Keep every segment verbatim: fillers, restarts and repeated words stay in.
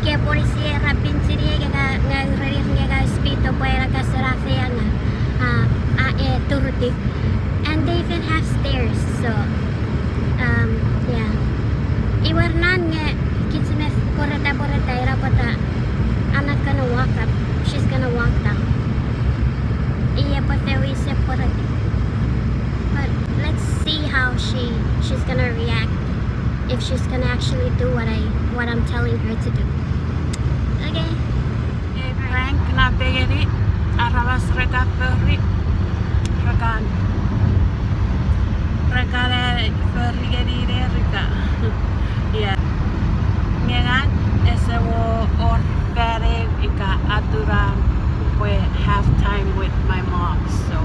Ke polis ie ra pinchini ie nge ka, ngang ureni ir nge ka spito pwe ena kasen a feiengaw, a, a, e, turutiw. And they even have stairs, so, um, yeah. Iwe ren ngang nge kich me pwarata pwarata ina pwata I'm not gonna walk up. She's gonna walk down. Ie pwe fewise pwarata. But let's see how she, she's gonna react, if she's gonna actually do what I, what I'm telling her to do. Okay. Ei prank na pengeni, aramas re kan fori, re kan, re kan, eh, fori ngeni ne rika. Yeah. Nge ngang ese wor fan ew ika aturan pwe have time with my mom, so.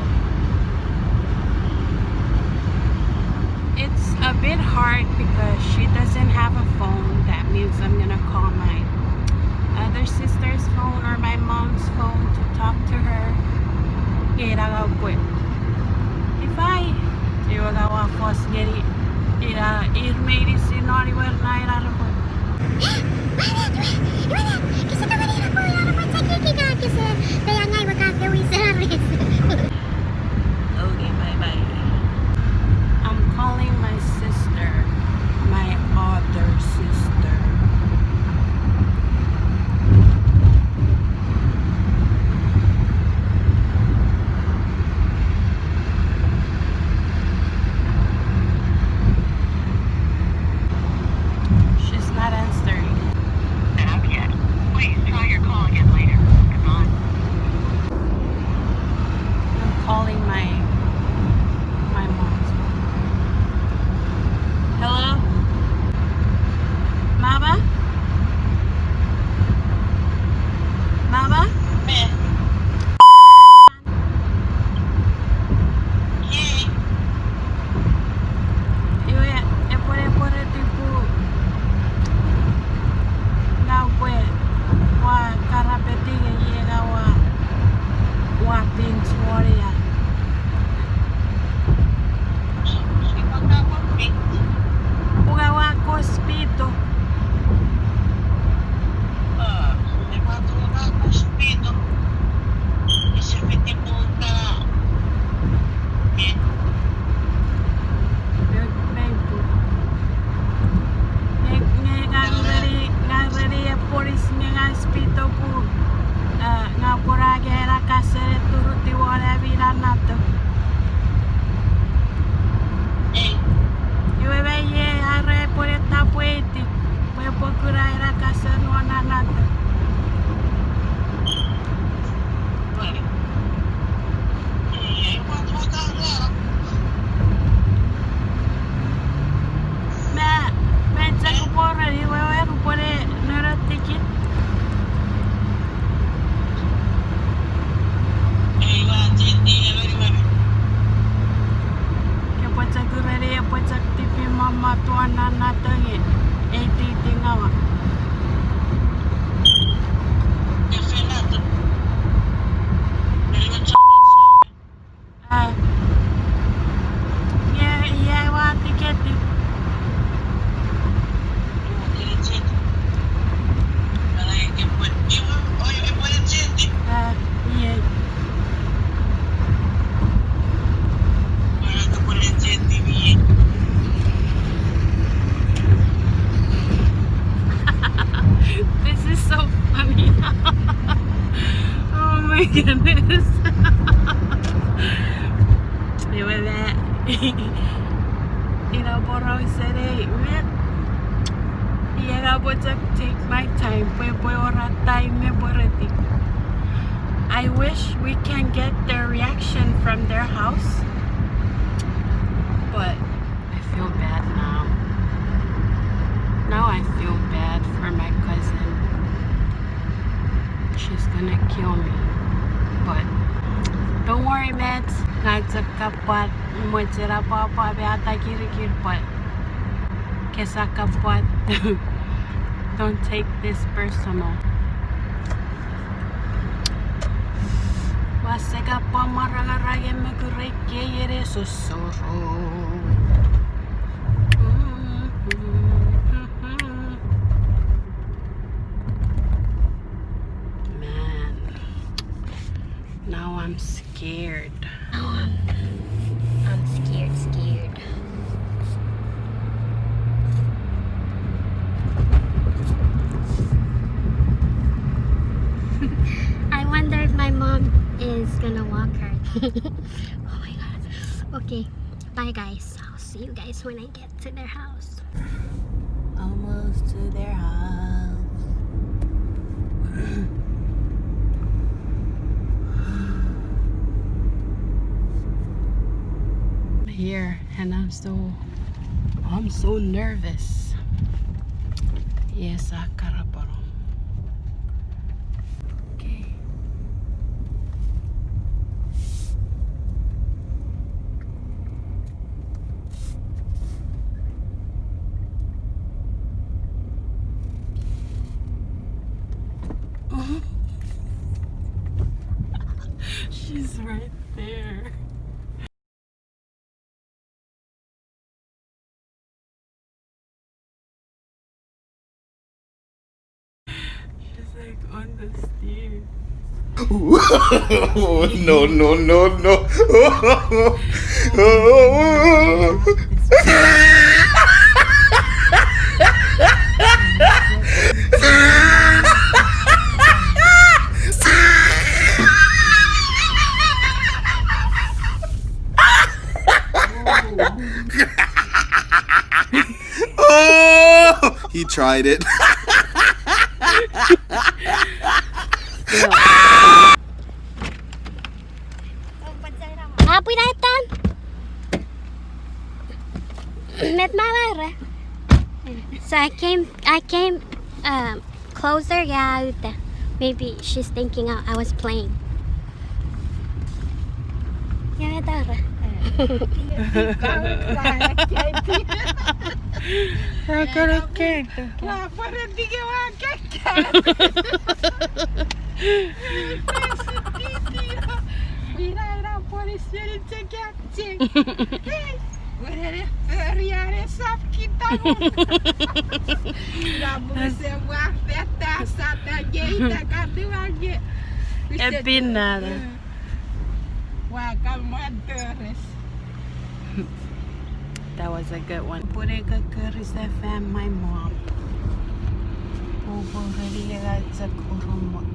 It's a bit hard because she doesn't have a phone. That means I'm gonna call my other sister's phone or my mom's phone to talk to her. Ina ngang upwe, if I, iwe ngang ua fos ngeni, ina, ir meinisin non iwe na ina repwe. Kese tongeni repwe, ina repwe cheki ika kese, te angai we ka fewise res. Okay, bye bye. I'm calling my sister, my other sister. She's not answering. Not yet. Please try your call again later. Goodbye. I'm calling my, my mom's phone. Hello? Mama? Mama? Me. Yay. Iwe, epwe, epwe pwarata pwe ngang upwe, ua karapeti nge iwe ngang ua, ua pinch won ia. Pwe ngang ua kospito. Nge, nge ngang ureni, ngang ureni e polis nge ngang spito pun, eh, ngang pwarata ena kasen turutiw won ami nanato. Iwe me ie are pwe tapweiti. Pwe epwe kuna ena kasen won nanato. Me, me chok pworo iwe we upwene noro tikit. Kepwe chok ureni epwe chok tipi mama tuan nanato nge eititi ngawa. Ah. Nge, ia ua tiketi. Ah, ie. This is so funny. Oh my goodness. Iwe me, ina pworausen ei met. Iwe ngang upwe chok take my time, pwe, pwe wor time me pwareti. I wish we can get their reaction from their house, but I feel bad now. Now I feel bad for my cousin. She's gonna kill me. But don't worry, Matt. Ngang chok kapwan, mwochena pwapwa me atakirikir, but kese kapwan. Don't take this personal. Ua seka pwan mwarangarang me kurei kei ere sosoro. Mm-hmm. Oh, I'm scared. Oh, I'm, I'm scared, scared. I wonder if my mom is gonna walk her. Oh my God. Okay, bye guys. I'll see you guys when I get to their house. Almost to their house. I'm here and I'm so, I'm so nervous. Yes, a karapano. Okay. She's right there. She's, like, on the stairs. No, no, no, no. Oh, he tried it. Apwinaetan. Met ma ware. So I came, I came, um, closer, yeah, uta. Maybe she's thinking I, I was playing. Yeah, met ma ware. Akara kento. Ina, ina, pwari seni chekak. Chek. Hei, wenene fori are sap kita mo. Ina muse mwa feta sata nge ita katuange. Epinada. Wa kamwa dores. That was a good one. Pwene kokori sefan my mom. Opo reni ega chok urumot.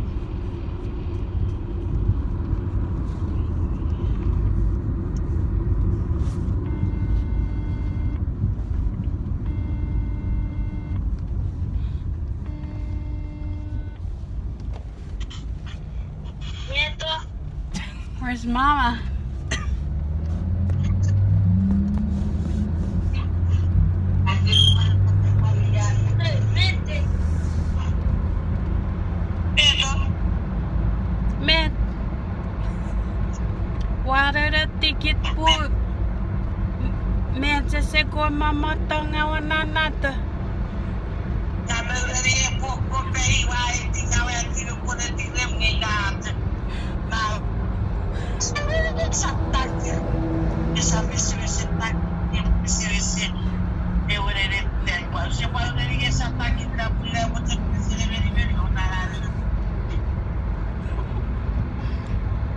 Where's Mama? Met? Water the ticket pu. Met sese ko Mama tonga wananata.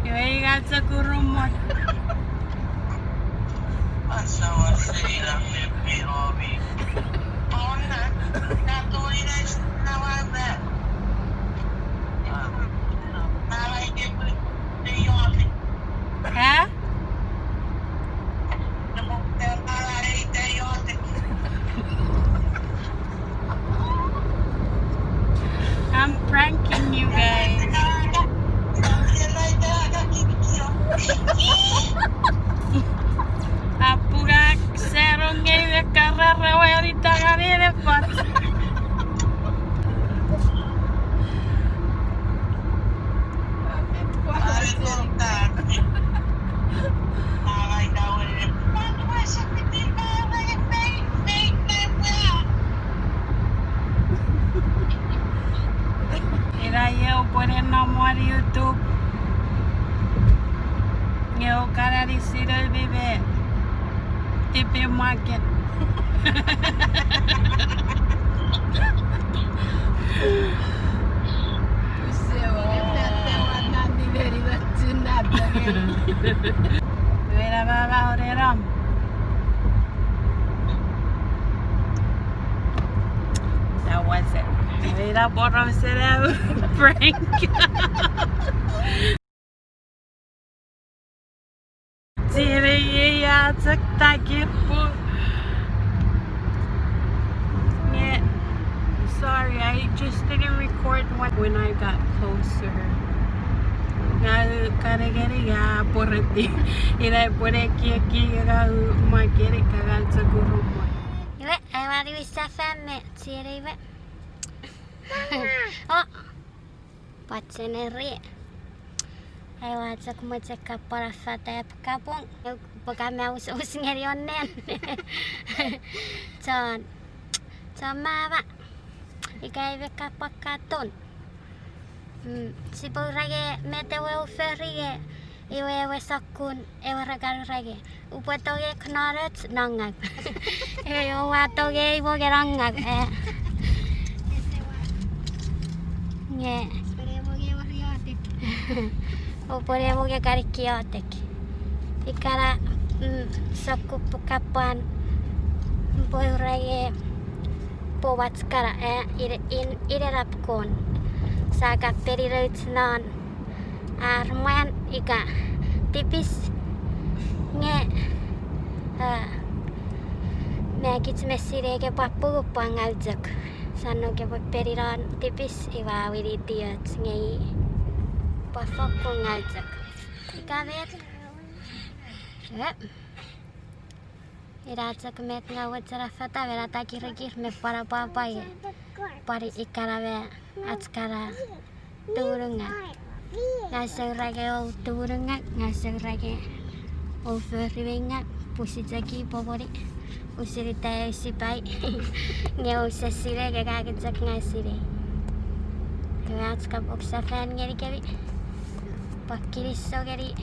Iwe ika chok urumot. Huh? I'm pranking you guys. Apunga serong ngei me karara weri tangan ene pot. Ina iei upwene nom won YouTube. Nge o kanani sino mi me tipi market. Use o, ina tewa nani veri vachinat. Wena mama onenom. That was it. Wena poro sena prank. Tine ia chok takir pu. Nge, sorry, I just didn't record when, when I got closer. Nga kanengeni nga poreti. Ina pwene kieki nga makeni ka nga chok urumwe. Iwe, aua niwin sefan me tine iwe. Oh. Pacheneri. Aua chok mochen kapwan affata ap kapung. Pwe ka ma us, us ngeni onnen. Chon. Chon mama. Ika iwe kapwan katon. Mm, sipwe ura nge met ewe u fori nge iwe ewe sokkun ewe rekan ura nge. Upwe tongei knonoch nongau. Ewe oua tongei iwo nge nongau, eh. Nge. Upwe ne mo nge kani kiotek. Ikana, mm, sokkun pwe kapwan, upwe ura nge, pwe wach kana, eh, ine, in, ine nap kon. Sa ka peni nouch non ar mwan ika tipis nge, a, me kich me sinei ke pwa pungu pwan ngau chok. Sa no ke pwe peni non tipis iwe a winiti och nge i pwa fokkun ngau chok. Ika met. Ina chok met nga mochen affata me na takirikir me pwan apwapwai. Pwan ikana me ach kana tumunungaw. Nga sou ura nge ou tumunungaw, nga sou ura nge ou fori mei nga, pwisin chok i pomoni. Usun ita eu sipai. Nge use sinei nge kaki chok nga sinei. Iwe ach kapong sefan ngenikemi. Pwan kinisou ngeni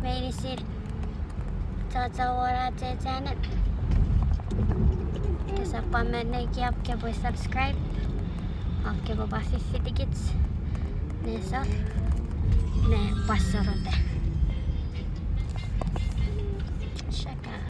meinisin chochon won ach channel. Kesap pwan menneki ap kepwe subscribe. Ap kepwe pwan fiffitikich. Nesor. Ne pwan sorote.